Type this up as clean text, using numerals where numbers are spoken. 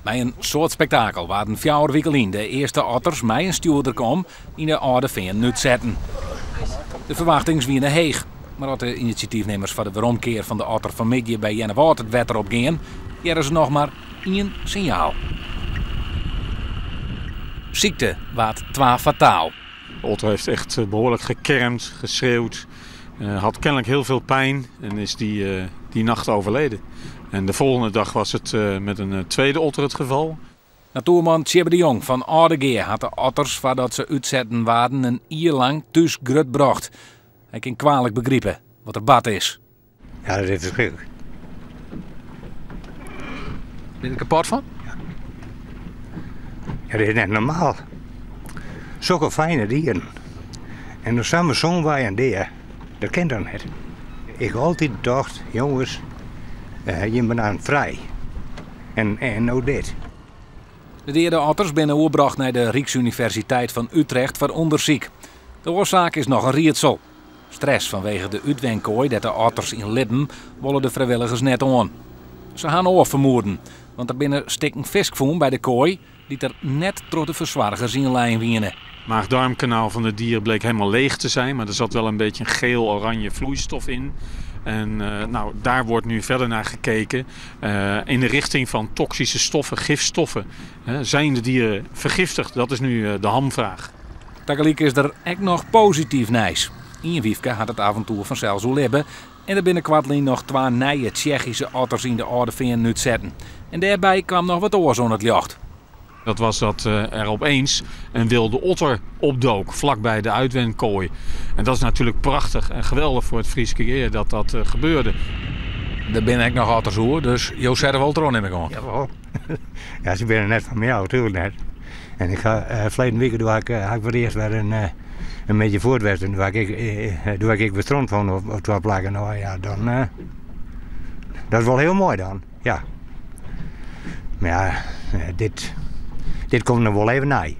By in soad spektakel waarden fjouwer wike lyn de earste otters mei in stjoerderke om yn de Alde Feanen útsetten. De ferwachtings wiene heech, mar as de inisjatyfnimmers foar de weromkear fan de otter fanmiddei by Earnewâld it wetter opgean, hearre se noch mar ien sinjaal. Sykte waard twa fataal. De otter heeft echt behoorlijk gekermd, geschreeuwd. Had kennelijk heel veel pijn en is die, die nacht overleden. En de volgende dag was het met een tweede otter het geval. Natoerman Tjibbe de Jong fan Aldegea hat de otters foardat se útsetten waarden in jier lang thús grutbrocht. Hy kin kwalik begripe wat der bard is. Ja, dat is ferskriklik. Bin der kapot fan? Ja. Ja, dat is net normaal. Sokke fijne dieren. En dan samar so'n wei en dea. Dat kin dan net. Ik ha altyd tocht, jonges, jim binne frij. En no dit. De deade otters binne oerbrocht nei de Ryksuniversiteit fan Utrecht foar ûndersyk. De oarsaak is noch in riedsel. Stress fanwege de útwenkoai dêr't de otters yn libben, wolle de frijwilligers net oan. Se ha in oar fermoeden, want der binne stikken fisk fûn by de koai dy't der net troch de fersoargers yn lein wiene. Maag-darmkanaal van het dier bleek helemaal leeg te zijn, maar er zat wel een beetje een geel-oranje vloeistof in. En nou, daar wordt nu verder naar gekeken in de richting van toxische stoffen, gifstoffen. Zijn de dieren vergiftigd? Dat is nu de hamvraag. Tagelyk is der ek noch posityf nijs. Ien wyfke hat it avontoer fansels oerlibbe en der binne koartlyn noch twa nije Tsjechyske otters yn de Alde Feanen útsetten. En dêrby kaam noch wat oars oan it ljocht. Dat was dat er opeens een wilde otter opdook vlakbij de uitwenkooi. En dat is natuurlijk prachtig en geweldig voor het Fryske Gea dat dat gebeurde. Der binne ek noch otters oer, dus jo sette wol troch, nim ik oan. Jawol. Ja, se binne net fan my ôf, natuerlik net. En ik ha ferleden wike doe ha ik, ha ik foar it earst wer in middei fuort west. En doe ha ik, doe ha ik ek wer stront fûn op twa plakken. Nou ja, dan, dat is wol hiel moai dan, ja. Mar ja, dit, dit komt noch wol even nei.